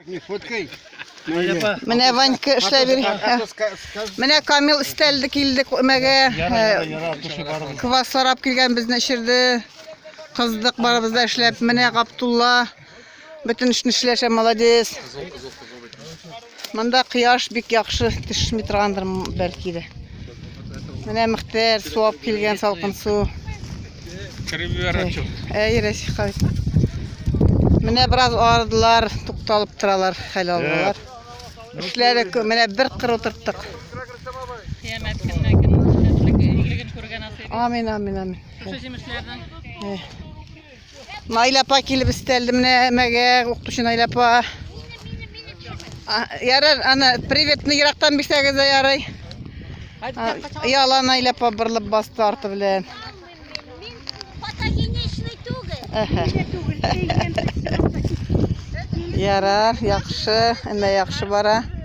Не фоткай. Менә Ванька эшләп йөри. Менә Камил өстәлде килде өмәгә. Квас сорап килгән безне эчерде. Кыздык барыбыз да эшләп. Менә Габдулла бөтен эшне эшләшә, молодец. Монда кояш бик яхшы төшми торгандыр бәлки дә. Менә Мөхтәр су алып килгән салкын су. Әй, Рәсих абый. Менә бераз арыдылар, тукталып торалар, хәл алдылар. Эшләре күп, менә бер кыр утырттык. Кыямәт көненә көн игелеген күргән насыйп. Амин, амин, амин. Шушы җимешләрнең. Наилә апа килеп өстәлде менә мәгә, укытучы Наилә апа. Ярар, аны приветны ерактан бирсәгез дә ярый. Яла Наилә апа борылып басты арты белән. Мин фотогеничный түгел. Ярар, яхшы, әмма яхшы бара.